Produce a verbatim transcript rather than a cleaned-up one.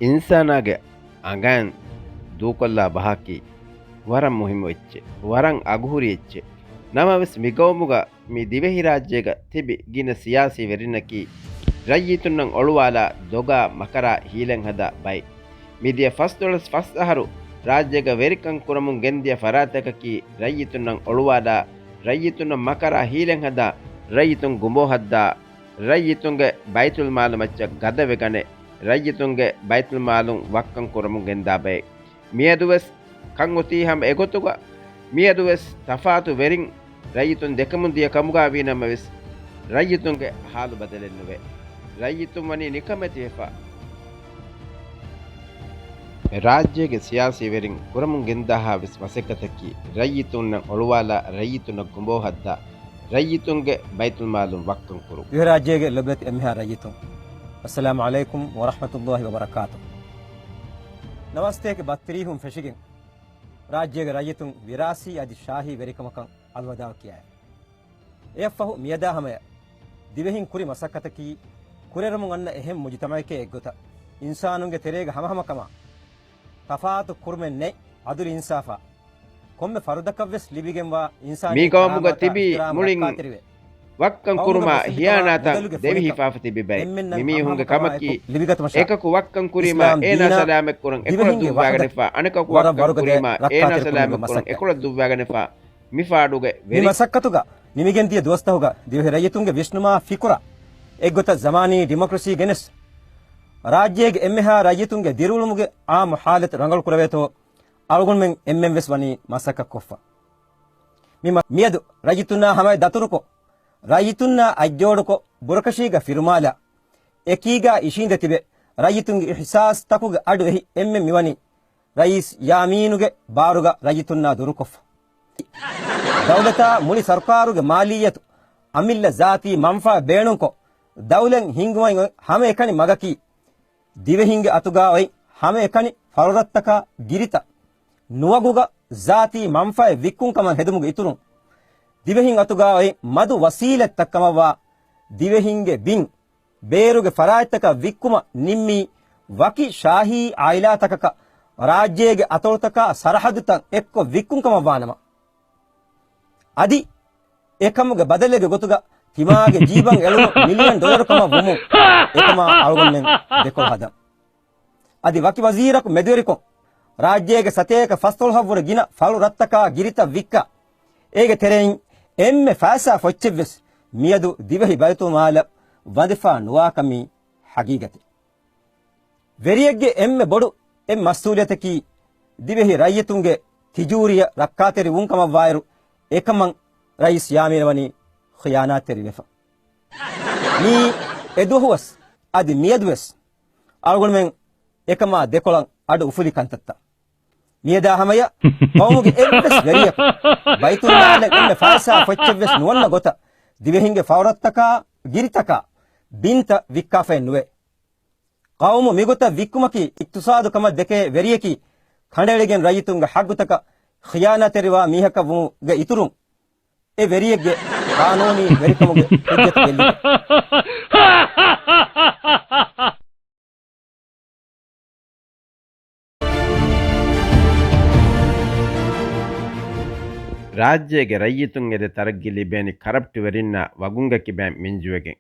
އިންސާނާގެ އަނގައިން ދޫކޮށްލާ ބަހަކީ ވަރަށް މުހިއްމު އެއްޗެއް، ވަރަށް އަގުހުރި އެއްޗެއް. ނަމަވެސް، މިގައުމުގަ މި ދިވެހިރާއްޖޭގަ ތިބި ގިނަ ސިޔާސީ ވެރިންނަކީ، ރައްޔިތުންނަށް އޮޅުވާލާ ދޮގާ މަކަރާ ހީލަތް ހަދާ ބައެއް. މިދިޔަ ފަސްދޮޅަސް ފަސް އަހަރު ރާއްޖޭގަ ވެރިކަން ކުރަމުން ގެންދިޔަ ފަރާތްތަކަކީ، ރައްޔިތުންނަށް އޮޅުވާލާ، ރައްޔިތުންނަށް މަކަރާ ހީލަތް ހަދާ، ރައްޔިތުން ގުނބޯ ހައްދާ، ރައްޔިތުންގެ ބައިތުލްމާލު މައްޗަށް ގަދަވެގަނެ، ރައްޔިތުންގެ ބައިތުލްމާލުން ވައްކަން ކުރަމުން ގެންދާ ބައެއް. މިއަދުވެސް ކަން އޮތީ ހަމަ އެގޮތުގަ. މިއަދުވެސް ތަފާތު ވެރިން ރައްޔިތުން ދެކެމުން ދިޔަ ކަމުގަ ވީނަމަވެސް، ރައްޔިތުންގެ ހާލު ބަދަލެއް ނުވޭ. ރައްޔިތުން ވަނީ ނިކަމެތިވެފަ. ރާއްޖޭގެ ސިޔާސީ ވެރިން ކުރަމުން ގެންދާހާ ވެސް މަސައްކަތަކީ، ރައްޔިތުންނަށް އޮޅުވާލާ، ރައްޔިތުންނަށް ގުނބޯ ހައްދާ، ރައްޔިތުންގެ ބައިތުލްމާލުން ވައްކަން ކުރުން. ދިވެހިރާއްޖޭގެ ލޮބުވެތި އެންމެހާ ރައްޔިތުން، އައްސަލާމު ޢަލައިކުމް ވަރަޙްމަތުﷲި ވަބަރަކާތު. ނަވާސްތޭކަ ބައްތިރީހުން ފެށިގެން، ރާއްޖޭގެ ރައްޔިތުން ވިރާސީ އަދި ޝާހީ ވެރިކަމަކަށް އަލްވަދާޢު ކިޔައިފި. އެއަށްފަހު މިއަދާ ހަމަޔަށް ދިވެހިން ކުރި މަސައްކަތަކީ، ކުރެރުމުން އަންނަ އެހެން މުޖުތަމަޢެކޭ އެއްގޮތަށް، އިންސާނުންގެ ތެރޭގަ ހަމަހަމަކަމާ، ތަފާތު ކުރުމެއް ނެތް، ޢަދުލު އިންސާފާ، ކޮންމެ ފަރުދަކަށްވެސް ލިބިގެންވާ އިންސާނީ މީ ގައުމުގަ ކަރާމާތާ ތިބީ އިޙްތިރާމާ މުޅިން ރައްކާތެރިވެ. ވައްކަން ކުރުމާ ހިޔާނާތަށް ދެވިހިފާފަ ތިބި ބައެއް. މިމީހުންގެ ކަމަކީ، އެކަކު ވައްކަން ކުރީމާ އޭނާ ސަލާމަތްކުރަން އެކޮޅަށް ދުއްވާގަނެފާ، އަނެކަކު ވައްކަން ކުރީމާ އޭނާ ސަލާމަތްކުރަން އެކޮޅަށް ދުއްވާގަނެފާ. މި ފާޑުގެ ވެރި. މި މަސައްކަތުގަ ނިމިގެންދިޔަ ދުވަސްތަހުގަ ދިވެހި ރައްޔިތުންގެ ވިސްނުމާ ފިކުރާ އެއްގޮތަށް ޒަމާނީ ޑިމޮކްރަސީ ގެނެސް، ރާއްޖޭގެ އެންމެހާ ރައްޔިތުންގެ ދިރިއުޅުމުގެ އާއްމު ޙާލަތު ރަނގަޅު ކުރެވޭތޯ، އަޅުގަނޑުމެން އެންމެން ވެސް ވަނީ މަސައްކަތް ކޮށްފަ. މި މަ-، މިއަދު ރައްޔިތުންނާ ހަމަޔަށް ދަތުރުކޮށް، ރައްޔިތުންނާ އަތްޖޯޑުކޮށް، ބުރަކަށީގަ ފިރުމާލާ، އެކީގާ އިށީނދެ ތިބެ، ރައްޔިތުންގެ އިޙްސާސްތަކުގެ އަޑު އެހި އެންމެން މިވަނީ ރައީސް ޔާމީނުގެ ބާރުގަ ރައްޔިތުންނާ ދުރުކޮށްފަ. ދައުލަތާ މުޅި ސަރުކާރުގެ މާލިއްޔަތު އަމިއްލަ ޒާތީ މަންފާ ބޭނުންކޮށް، ދައުލަތް ހިންގުމަށް އޮތް ހަމައެކަނި މަގަކީ، ދިވެހިންގެ އަތުގާ އޮތް ހަމައެކަނި ފަޅުރަށްތަކާ ގިރިތައް ނުވަގުގަ ޒާތީ މަންފާއެއް ވިއްކުން ކަމަށް ހެދުމުގެ އިތުރުން، ދިވެހިން އަތުގާ އޮތް މަދު ވަސީލަތްތައް ކަމަށްވާ ދިވެހިންގެ ބިން ބޭރުގެ ފަރާތްތަކަށް ވިއްކުމަށް ނިންމީ ވަކި ޝާހީ އާއިލާތަކަކަށް ރާއްޖޭގެ އަތޮޅުތަކާ ސަރަހައްދުތައް އެއްކޮށް ވިއްކުން ކަމަށްވާނަމަ، އަދި އެކަމުގެ ބަދަލެއްގެ ގޮތުގަ ތިމާގެ ޖީބަށް އެޅުނު މިލިއަން ޑޮލަރު ކަމަށް ވުމުން އެކަމާ އަޅުގަނޑުމެން ދެކޮޅު ހަދަން. އަދި ވަކި ވަޒީރަކު މެދުވެރިކޮށް، ރާއްޖޭގެ ސަތޭކަ ފަސްދޮޅަހަށްވުރެ ގިނަ ފަޅު ރަށްތަކާ ގިރިތައް ވިއްކާ، އޭގެ ތެރެއިން އެންމެ ފައިސާ ފޮއްޗެއްވެސް މިއަދު ދިވެހި ބައިތުލްމާލަށް ވަދެފާ ނުވާކަމީ ހަގީގަތެއް. ވެރިއެއްގެ އެންމެ ބޮޑު އެއް މަސްއޫލިއްޔަތަކީ ދިވެހި ރައްޔިތުންގެ ތިޖޫރިއަށް ރައްކާތެރި ވުން ކަމަށްވާއިރު، އެކަމަށް ރައީސް ޔާމީނު ވަނީ ޚިޔާނާތްތެރިވެފަ. މީ އެދުވަހުވެސް އަދި މިއަދުވެސް އަޅުގަނޑުމެން އެކަމާ ދެކޮޅަށް އަޑު އުފުލި ކަންތައްތައް. މިއަދާ ހަމަޔަށް ޤައުމުގެ އެއްވެސް ވެރިޔަކު ބައިތުލްމާލަށް އެންމެ ފައިސާ ފޮއްޗެއްވެސް ނުވަންނަ ގޮތަށް ދިވެހިންގެ ފަޅުރަށްތަކާ ގިރިތަކާ ބިންތައް ވިއްކާފައެއް ނުވޭ. ޤައުމު މިގޮތަށް ވިއްކުމަކީ އިޤްތިޞާދު ކަމަށް ދެކޭ ވެރިޔަކީ، ކަނޑައެޅިގެން ރައްޔިތުންގެ ޙައްޤުތަކަށް ޚިޔާނާތްތެރިވާ މީހަކަށް ވުމުގެ އިތުރުން، އެ ވެރިއެއްގެ ޤާނޫނީ ވެރިކަމުގެ ޙުއްޖަތު ގެއްލިގެން. ރާއްޖޭގެ ރައްޔިތުން އެދެ ތަރައްގީ ލިބޭނީ ކަރަޕްޓް ވެރިންނާ ވަގުންގެ ކިބައިން މިންޖުވެގެން.